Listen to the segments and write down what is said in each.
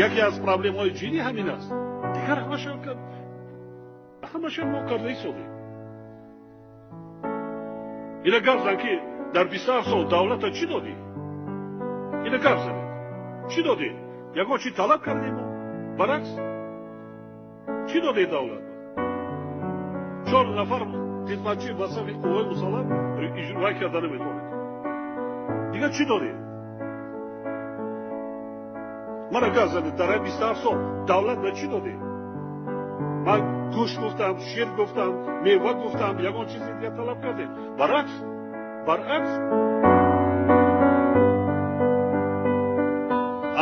Яке аз проблемаҳои ҷиддӣ ҳамин аст. Дигар ҳамаша мо карда ҳисобем. Ина гап зан, ки дар 27 сол давлата чӣ додӣ? Ина гап занед, чӣ додӣ? Ягон чӣ талаб кардем мо? Баръакс, чӣ додӣ давлат? Чор нафар хизматчӣ ба сафи қувваи мусаллаҳ иҷроӣ карда наметавонед. Дигар чӣ додӣ? Мана гап занед, дар 27 сол давлат ба чӣ додӣ? Ман гӯшт гуфтам, шир гуфтам, мева гуфтам, ягон чизи дигар талаб кардем? Баръакс, баръакс.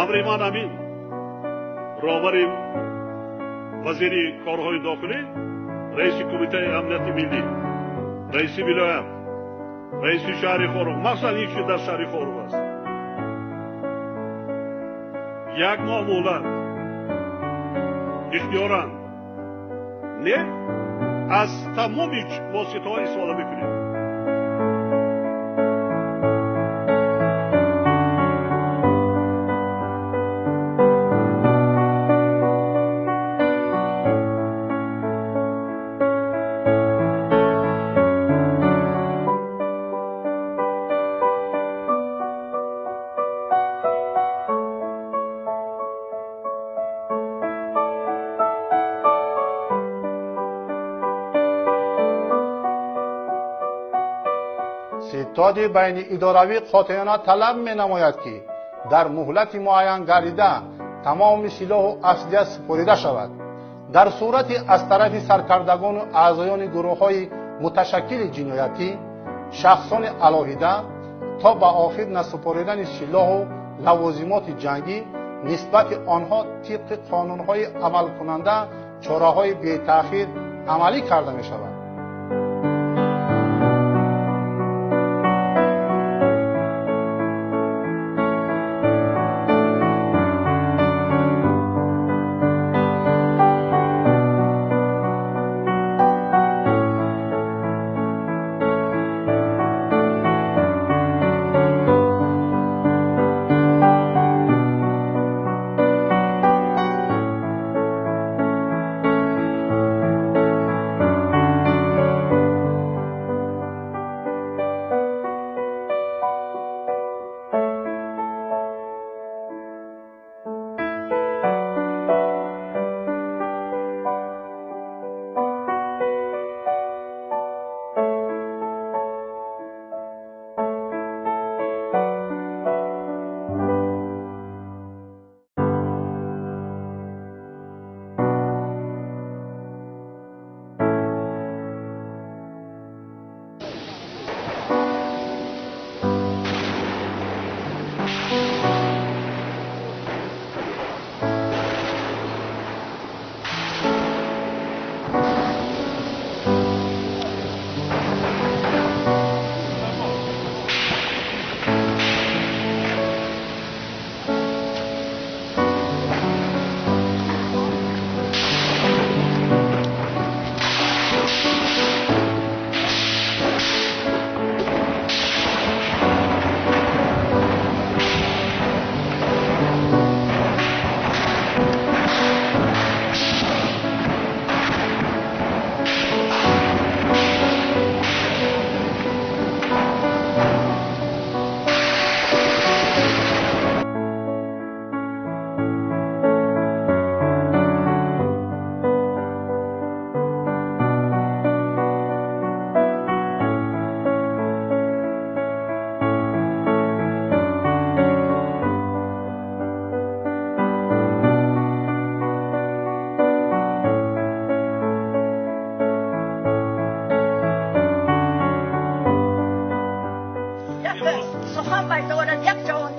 Амри ман ҳамин: роҳбари вазири корҳои дохилӣ, раиси кумитаи амнияти миллӣ, раиси вилоят, раиси шаҳри Хоруғ, махсусан ин ки дар шаҳри Хоруғ аст, як моҳ муҳлат ихтиёран не аз тамоми воситаҳо истифода мекунем. Ситоди байниидоравӣ қотеона талаб менамояд, ки дар муҳлати муайян гардида тамоми силоҳу аслиҳа супорида шавад. Дар сурати аз тарафи саркардагону аъзоёни гурӯҳҳои муташаккили ҷиноятӣ, шахсони алоҳида то ба охир насупоридани силоҳу лавозимоти ҷангӣ нисбати онҳо тибқи қонунҳои амалкунанда чораҳои бетаъхир амалӣ карда мешавад.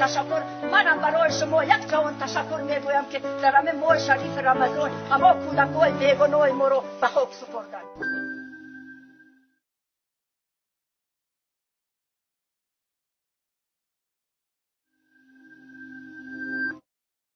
Ташаккур. Манам барои шумо як ҷавон ташаккур мегӯям, ки дар ҳамин моҳи шарифи Рамазон ҳамо кӯдакҳои бегуноҳи моро ба хок супурданд.